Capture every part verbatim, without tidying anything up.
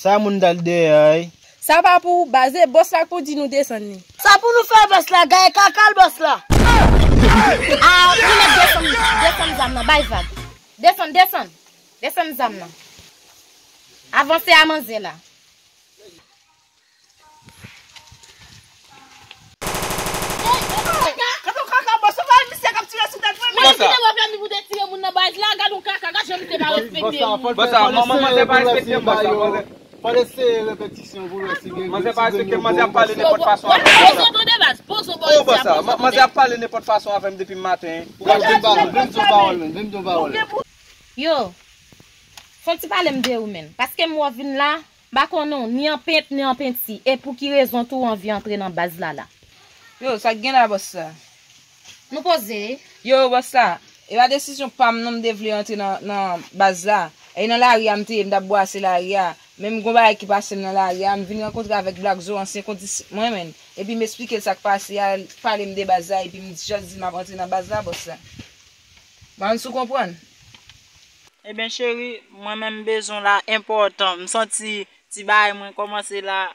Sa moun t al dèyè a, wi. Sa pa pou ou, baz, e bòs la k pou di nou desann li. Sa pou nou fè bòs la, gaye kaka l bòs la. Ah, ou mèt desann, desann zam nan, bay vag. Desann, desann. Desann zam nan. Avanse a manzè la. Gade yon kaka, bòs, ou pa wè misye k ap tire sou tèt mwen, men. Bòs la. Misye te wè pèmi pou te tire moun nan baz la, gade yon kaka, gade jan misye pa respekte moun. Bòs la, manzè pa respekte m, bòs la, manzè. Fò l eseye repetisyon pou wè si gen. Manzè pa respekte m, manzè ap pale nenpòt fason avè m. Poze w tande baz, poze w bòs la, poze w tande. Manzè ap pale nenpòt fason avè m depi maten. Vin m di yon pawòl, vin m di yon pawòl. Yo, fè yon ti pale m de ou, menn. Paske m wè w vin la, m pa konnen w ni an pent, ni an penti. E pou ki rezon tou w anvi antre nan baz la, la? Yo, sa k gen la, bòs la? Nou poze. Yo, bòs la, e pa desizyon pa m non, m te vle antre nan, nan baz la. E nan lari a m te ye, m t ap bwase lari a. Men m gon bagay ki pase m nan lari a, m vin rankontre avèk Black Zo, ansyen kondis mwen, menn. Epi m esplike l sa k pase a, l pale m de baz la, epi m jis di l m ap antre nan baz la, bòs la. Ban si w konprann. Ebyen, cheri, mwen menm bezwen w la enpòtan. M santi ti bagay mwen kòmanse la,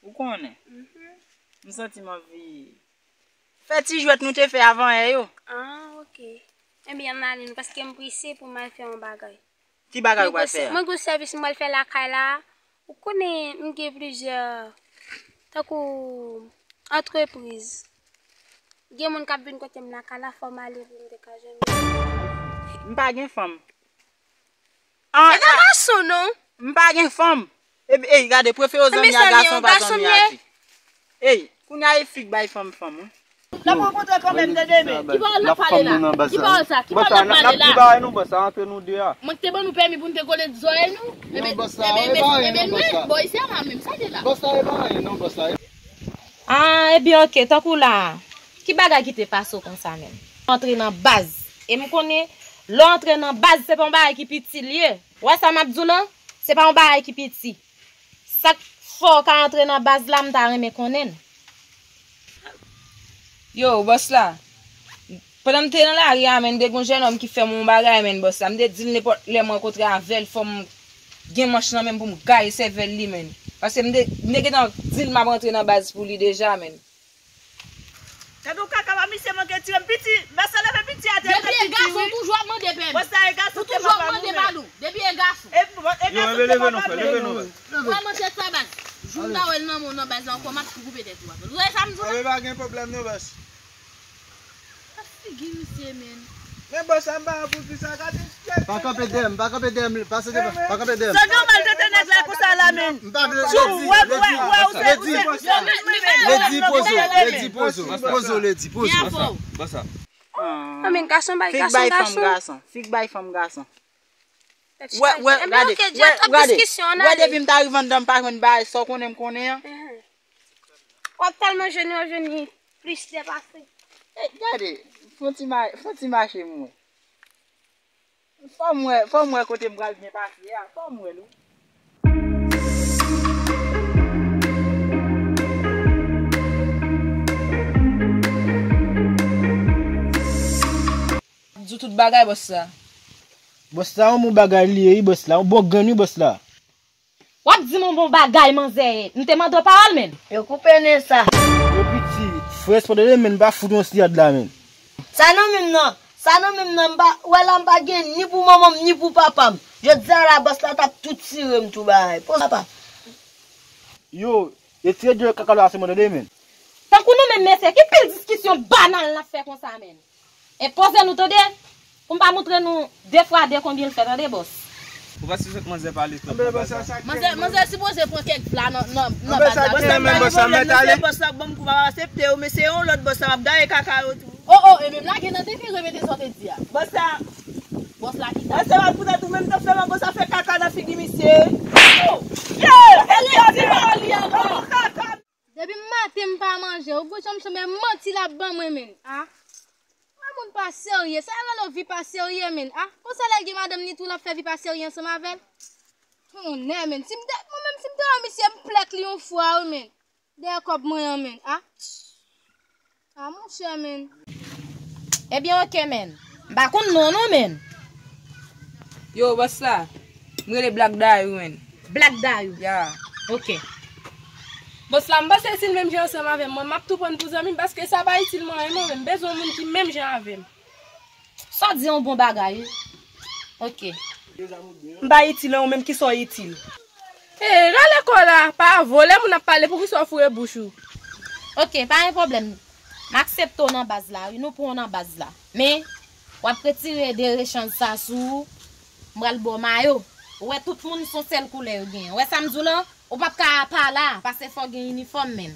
ou konnen. M santi m anvi fè ti jwèt nou te fè avan yè yo. Ah, ok. Ebyen, ann ale nou, paske m prese pou m al fè yon bagay. Ki bagay ou pral fè a? Mwen gen sèvis m pral fè lakay la. Ou konnen m gen plizyè, tankou antrepriz. Gen moun k ap vin kote m lakay la, fò m ale pou m te ka jwenn moun. M pa gen fanm. Ah, e pa gason non. M pa gen fanm. Epi, ey, gade, prefere w zanmi a gason, pa zanmi a fi. Ey, kounye a e fi k bay fanm fanm, wi. N ap rankontre kanmenm, tande, men. Ki pawòl n ap pale la? Ki pawòl sa? Ki pawòl n ap pale la? N ap di bagay nou, bòs, sa antre nou de a. Mwen ki te ban nou pèmi pou n te kole zòrèy nou? Ebyen, ebyen, ebyen, bò isi a pa menm, sa te la. Bòs, sa e pa anyen, non, bòs, sa e. Ah, ebyen, ok, tankou la, ki bagay ki te pase w konsa menm? Antre nan baz. E m konnen, lè w antre nan baz, se pa yon bagay ki piti l ye. Ou wè sa m ap di w lan? Se pa yon bagay ki piti. Sa k fè w ka antre nan baz la, m ta renmen konnen l. Yo, bòs la. Pandan m te nan lari a, menn, te gon jènòm ki fè m yon bagay, menn, bòs la. M te di l nenpòt lè m rankontre avè l, fò m gen manch nan men m pou m gaye sèvèl li, menn. Paske m te, m te gentan di l m ap rantre nan baz pou li deja, menn. Gade yon kaka, pa misye manke tire m piti. Bòs la leve piti atè, piti, wi. Depi e gason, toujou ap mande pèmi. Bòs la e gason, te papa nou, men. Depi e gason. E, e gason, te papa nou, men. Ou wè manchèt sa, baz? Jou m ta wè l nan men w nan baz la ankò, m ap tou koupe tèt ou. Ou wè sa m di w la? Epi pa gen pwoblèm non, bòs. Sa figi misye, menn. Men bòs, sa m pa wè pou kisa, gade. Pa kanpe dèyè m, pa kanpe dèyè m, pase devan, pa kanpe dèyè m. Sa gen mal tete nèg la konsa la, menn. M pa vle, Ledi, Ledi, Ledi, poze w, Ledi, poze w, poze w, Ledi, poze w. Bòs la. Ah, men gason bay gason, gason. Fi k bay fanm gason. Wè, wè, gade, wè, gade. Wè, depi m ta rive anndan, m pa jwenn bagay, sa w konnen m konnen an. W ap tèlman jwenn, w ap jwenn li plis depase. Eh, gade, fè yon ti ma-, fè yon ti mache m wè. Fò m wè, fò m wè kote m pral byen pase a, fò m wè l wi. Di w tout bagay, bòs la. Bòs la, yon bon bagay li ye, wi, bòs la. Yon bon grenn, wi, bòs la. W ap di m yon bon bagay, manzè. M te mande w pawòl, menn. Yo koupe nen sa. Yo piti, frè, pandan de menn pa fout yon siyad la, menn. Sa nan men m nan. Sa nan men m nan, m pa, wè la, m pa gen ni pou manman m, ni pou papa m. Jodi a la, bòs la t ap tou tire m tou bagay. Poze papa. Yo, retire de kaka la se mwen tande, menn. Tankou nou menm mesye, ki pil diskisyon banal n ap fè konsa, menn. E poze nou tande, pou m pa moutre nou de fwa de konbyen l fè, tande, bòs. Ou pa sispann manzè pale twòp nan baz la. Manzè, manzè sipoze pran kèk vla nan, nan, nan baz la. Bòs la, bòs la, bòs la, bòs la, bòs la, ban m kou pa aksepte yo, men se yon lòt bòs la, m ap gaye kaka yo tou. Oh, oh, e menm lage nan depi repete sa w te di a. Bòs la. Bòs la ki ta. Bòs la, poutèt ou menm, tank sèlman bòs la fè kaka nan figi misye. Oh! Yeah! Elèv ti pa li ankò. Depi maten m pa manje, ou gwo jan m sanble manti l ap ban mwen, menn. Ah. Wè moun pa serye, sa rele vi pa serye, menn. Ah, konsa lè l gen madanm ni tou, l ap fè vi pa serye ansanm avè l. Tonnè, menn. Si m te, mwen menm, si m te wè misye, m plèk li yon fwa, wi, menn. Dèyè kòb mwen an, menn. Ah. Ah, monchè, menn. Ebyen, oke, menn. M pa konn non, non, menn. Yo, bòs la. M rele Black Dayou, menn. Black Dayou. Ya. Ok. Bòs la, m panse si l menm jan ansanm avè m, mwen, m ap tou pran l pou zanmi m, paske sa pa itil mwen, mwen menm, m bezwen yon moun ki menm jan avè m. Sa w di a yon bon bagay, wi. Ok. M pa itil, e ou menm, kisa w itil? E, rale kò w la, pa vòlè moun ap pale, poukisa w foure bouch ou? Ok, pa gen pwoblèm. M aksepte w nan baz la, wi, nou pran w nan baz la. Men, w ap retire de rechanj sa sou ou, m pral ba w mayo. Ou wè, tout moun se yon sèl koulè yo genyen. Ou wè sa m di w lan? Ou p ap ka pa la, paske fò w gen inifòm, menn.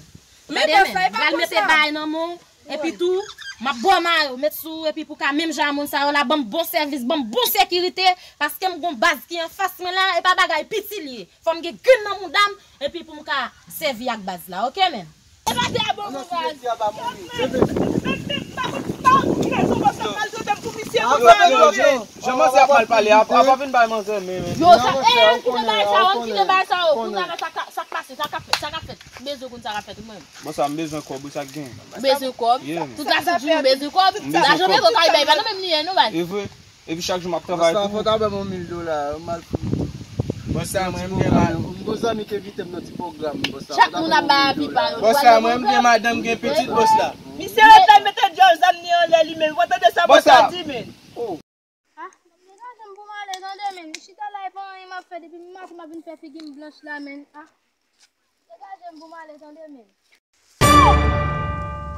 Men tande, bòs la, menn, e pa pral mete bagay nan men w, epi tou, m ap ba w mayo, met sou ou, epi pou w ka menm jan a moun sa yo la, ban m bon sèvis, ban m bon sekirite, paske m gon baz ki anfas mwen la, e pa bagay piti l ye. Fò m gen grenn nan mouda m, epi pou m ka sèvi ak baz la, ok, menn? E pa te a bon pou baz. Yo, yo, yo, yo. Jan manzè ap mal pale, ap, ap vin bay manzè men, men. Yo, sa, e, kite bagay sa yo, kite bagay sa yo. Kounye a la, sa k, sa k pase, sa k ap fèt, sa k ap fèt. M bezwen konn sa k ap fèt, wi, mwen. Bon, sa, m bezwen kòb, wi, sa k gen. Ou bezwen kòb? Yeah. Tout la se di ou bezwen kòb. M bezwen kòb. Lajan bezwen kay bay, pa nan menm li ye, non, baz. E vre. Epi chak jou m ap travay pou ou. Bòs la, fò ta ban m yon mil dola, m al fè yon ti pwogram. Bòs la, mwen, m gen ma-, m gon zanmi ki envite m nan ti pwogram, bòs la. Chak moun ap bay api pa yo. Bòs la, mwen, m gen madanm, gen pitit, bòs la. Misye ret la, mete djòl zam li anlè li menm. Ou tande sa bòs la di, men? Oh. Ah, degaje m pou m ale, tande, men. M chita la, e pa anyen m ap fè, depi maten m ap vin fè figi m blanch la, men. Ah, degaje m pou m ale, tande, men. Oh!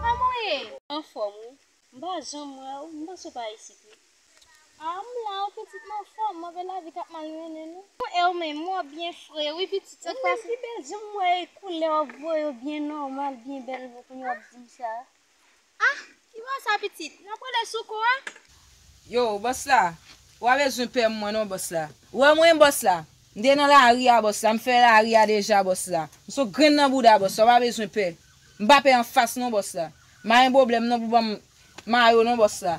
Kòman w ye? Anfòm, wi. M pa janm wè w, m panse w pa isit, wi. Ah, m la, wi, pitit, m anfòm, m anfè lavi k ap mal mennen nou. E w menm, w byen fre, wi, pitit, sa k pase? Ou menm ki bèl, jan m wè koulè w ap voye w byen nòmal, byen bèl, pou kounye w ap di m sa. Ah, ki bò sa, pitit? N ap rele sou kou a? Yo, bòs la, ou pa bezwen pè mwen non, bòs la. Ou wè mwen, bòs la? M te nan lari a, bòs la. M fè lari a deja, bòs la. M se yon grenn nan bouda, bòs la. Ou pa bezwen pè. M pa pè anfas non, bòs la. M pa gen pwoblèm non pou ban m mayo non, bòs la.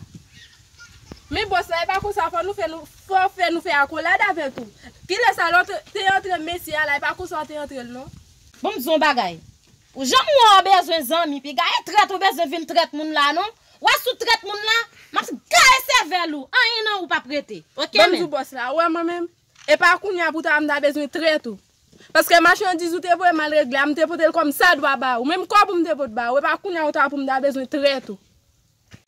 Men bòs la, e pa konsa, fò nou fè nou, fò fè nou fè akolad avè tou. Kilè sa lè w te, te antre mesye a la, e pa konsa w te antre l non. Bon, m di yon bagay. Ou janm wè w bezwen zanmi piga, e trèt ou bezwen vin trèt moun la non. W a sou trèt moun la, m ap gaye sèvèl ou, anyen nan ou p ap rete. Ok, men. Ban m di w bòs la, ou wè mwen menm? E pa kounye a pou ta m ta bezwen trèt ou. Paske machandiz ou te voye m al regle a, m te pote l kòm sa dwa ba ou. Menm kòb ou m te pot ba ou, e pa kounye a ou ta pou m ta bezwen trèt ou.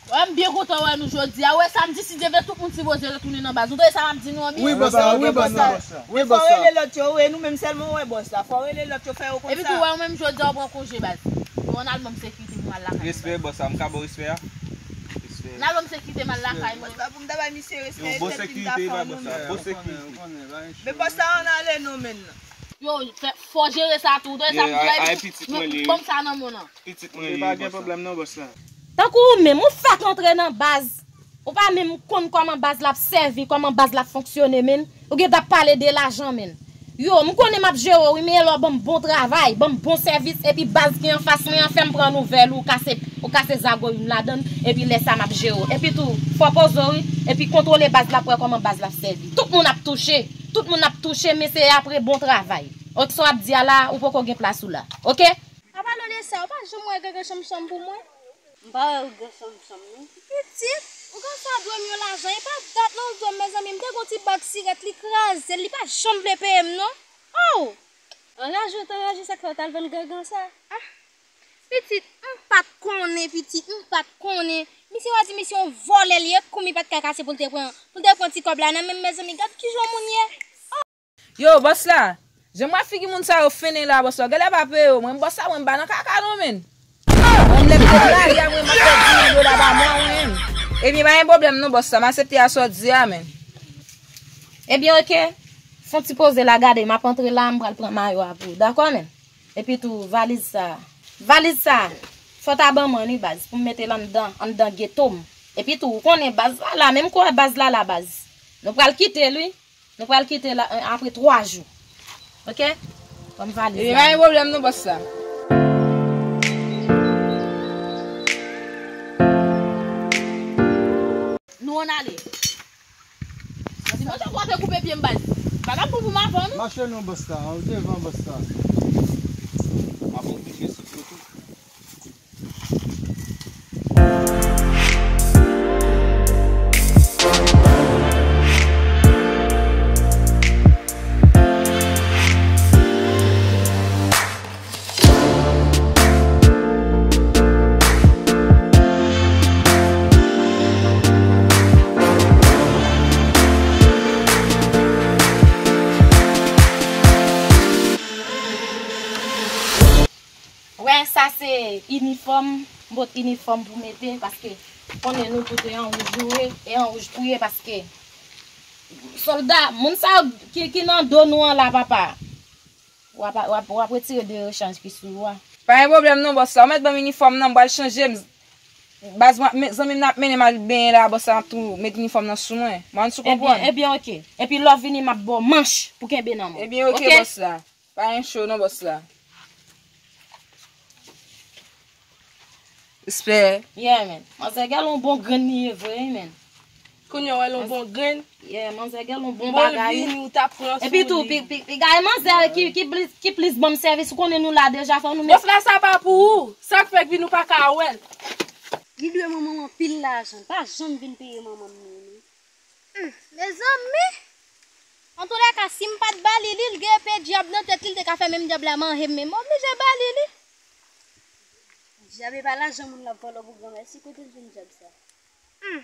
Wè, m byen kontan wè nou jodi a. Wè, samdi, si Dye vle, tout moun sipoze retounen nan baz. Ou tande sa m ap di nou an byen? Wi, bòs la, wi, bòs la. Wi, bòs la. Fò rele lòt yo, wi, nou menm sèlman wè bòs la. Fò rele lòt yo, fè yo konn sa. Epi tou, wè, ou menm jodi a, ou pran konje, baz. Ou ann al ban m sekirite pou m al lakay mwen. Respè, bòs la, m ka ba w respè a? Respè. Ann al ban m sekirite, m al lakay mwen. Bòs la, pou m ta bay misye respè, e tèt li m ta fè w non, men. Bon sekirite, bòs la. Men bòs la, ann ale non, men. Yo, fè, fò jere sa tou, tande sa m di la, epi tou, ban m sa nan men w nan. Pitit mwen li ye, bòs la. Tankou ou menm, ou fèk antre nan baz. Ou pa menm konn kòman baz la ap sèvi, kòman baz la ap fonksyone, menn. Ou gentan ap pale de lajan, menn. Yo, m konnen m ap jere w, wi, men lè w ban m bon travay, ban m bon sèvis, epi baz ki anfas mwen an fè m pran nouvèl ou, ou kase, ou kase zagoy m ladan l, epi lè sa m ap jere w. Epi tou, fò poze w, wi, epi kontwole baz la pou wè kòman baz la ap sèvi. Tout moun ap touche, tout moun ap touche, men se apre bon travay. Oke, sa w ap di a la, ou poko gen plas ou la. Oke? An palan de sa, ou pa janm wè Gangan Chanmchanm pou mwen? M pa wè Gangan Chanmchanm, non. Pitit, ou konn sa dwe m yon lajan, e pa dat non, ou dwe m, mezanmi, m te gon ti bag sirèt, li kraze l, li pa janm vle peye m, non. Oh! Anraje w t anraje, sa k fè w t al vann Gangan sa? Ah, pitit, m pa t konnen, pitit, m pa t konnen. Misye, w a di misye yon vòlè li ye, kòm li pa t ka kase pou l te pran, pou l te pran ti kòb la nan men m, mezanmi, gad kijan yon moun ye. Yo, bòs la, jan m wè figi moun sa yo fennen la, bòs la, genlè pa peye yo, mwen, bòs la, mwen, m pa nan kaka non, menn. Mwen, lè m te lari a, mwen, m ap fè di mil dola pa mwa, mwen. Ebyen, pa gen pwoblèm non, bòs la, m aksepte a sa w di a, menn. Ebyen, oke, fè yon ti poze la, gade, m ap antre la, m pral pran mayo a pou ou, dakò, menn? Epi tou, valiz sa, valiz sa, fò w ta ban mwen li, baz, pou m mete l anndan, anndan geto m. Epi tou, ou konnen baz la la, menm koulè baz la la, baz. Nou pral kite l, wi. Nou pral kite la, eh, apre twa jou. Oke? Ban m valiz la. E pa gen pwoblèm non, bòs la. Nou ann ale. Mwen di, mwen te kwè w te koupe pye m, baz. Bagay pou pou m avan, non? Mache non, bòs la. Ou devan, bòs la. M ap oblije sot yo tou. Fòm, m pot inifòm pou mete, paske konnen nou tout e an wouj nou ye, e an wouj pou ye, paske sòlda, moun sa yo ki, ki nan do nou an la, papa. W ap, w ap, w ap retire de rechanj ki sou ou a. Pa gen pwoblèm non, bòs la. Ou mèt ban m inifòm nan, m pral chanje m. Baz, mwen, men, zanmi m nan ap mennen m al benyen la, bòs la, m ap tou met inifòm nan sou mwen. Mwen, si w konprann. Ebyen, ebyen, oke. Epi lè w vini, m ap ba w manch pou kenbe nan men w. Ebyen, oke, bòs la. Pa gen cho non, bòs la. Respè. Yeah, man. Manzè, gèl yon bon grenn li ye vre, wi, man. Kounye a, w wè l yon bon grenn. Yeah, manzè, gèl yon bon bagay. Bon, vini, ou t ap pran sou li. Epi tou, pi, pi, pi gade manzè ki, ki plis, ki plis ban m sèvis, ou konnen nou la deja, fò nou met. Bòs la, sa pa pou ou. Sa k fè k vin ou pa ka wè l. Li dwe manman m anpil lajan. Li pa janm vin peye manman m, non, non. Hmm, mezanmi! Antoulèka, si m pa t ba li li, l gen epe dyab nan tèt li, l te ka fè menm dyab la manje m, men m oblije ba li li. Dyab e pa lajan moun l ap vòlò pou granmèsi, kote l jwenn dyab sa? Hmm,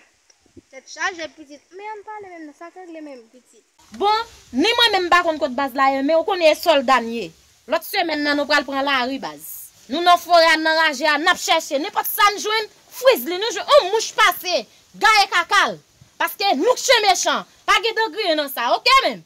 tèt chaje, pitit. Men ann pale menm nan, sa k regle menm, pitit? Bon, ni mwen menm m pa konn kot baz la ye, men ou konnen e sòlda n ye. Lòt semèn nan, nou pral pran lari, baz. Nou nan forè a, nan raje a, n ap chèche. Nenpòt sa n jwenn, friz li, nou jwenn yon mouch pase, gaye kaka l. Paske nou k chen mechan, pa gen dan griyen nan sa, oke menm?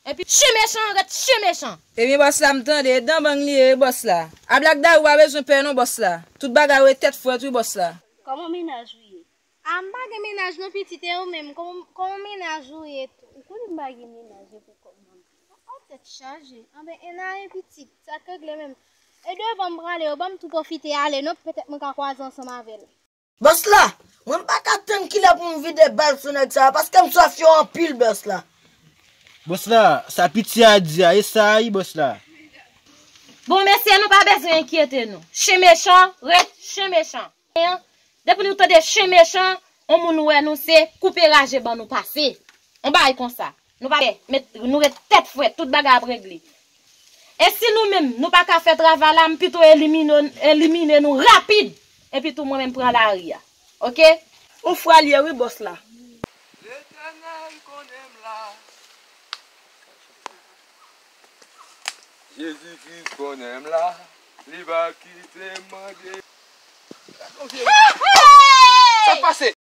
Epi chen mechan ret chen mechan. Ebyen, bòs la, m tande, e dan bang li ye, wi, bòs la. Ablak Dayou pa bezwen pè non, bòs la. Tout bagay yo e tèt frèt, wi, bòs la. Kòman mennaj ou ye? A, m pa gen mennaj non, pitit, e ou menm, kòman, kòman mennaj ou ye tou? Ou konnen m pa gen mennaj, e pou kòman? An, tèt chaje. Anben, e n ale, pitit, sa k regle menm? E devan m prale, yo ban m tou pwofite ale non, petèt mwen ka kwaze ansanm avè l. Bòs la, mwen m pa ka tann kilè pou m vide bal sou nèg sa yo, paske m swaf yo anpil, bòs la. Bòs la, sa piti a di a, e sa a wi, bòs la. Bon, mesye, nou pa bezwen enkyete nou. Chen mechan ret chen mechan. Depi nou tande chen mechan, on moun wè nou se koupe raje ban nou pase. On bagay konsa. Nou pa met, nou ret tèt frèt, tout bagay ap regle. E si nou menm, nou pa ka fè travay la, m pito elimine, elimine nou rapid. Epi tou mwen menm pran lari a. Oke? On frè l ye wi, bòs la. Letènèl konnen m la. Jezi Kris konnen m la. Li pa kite m mande. Sa k pase?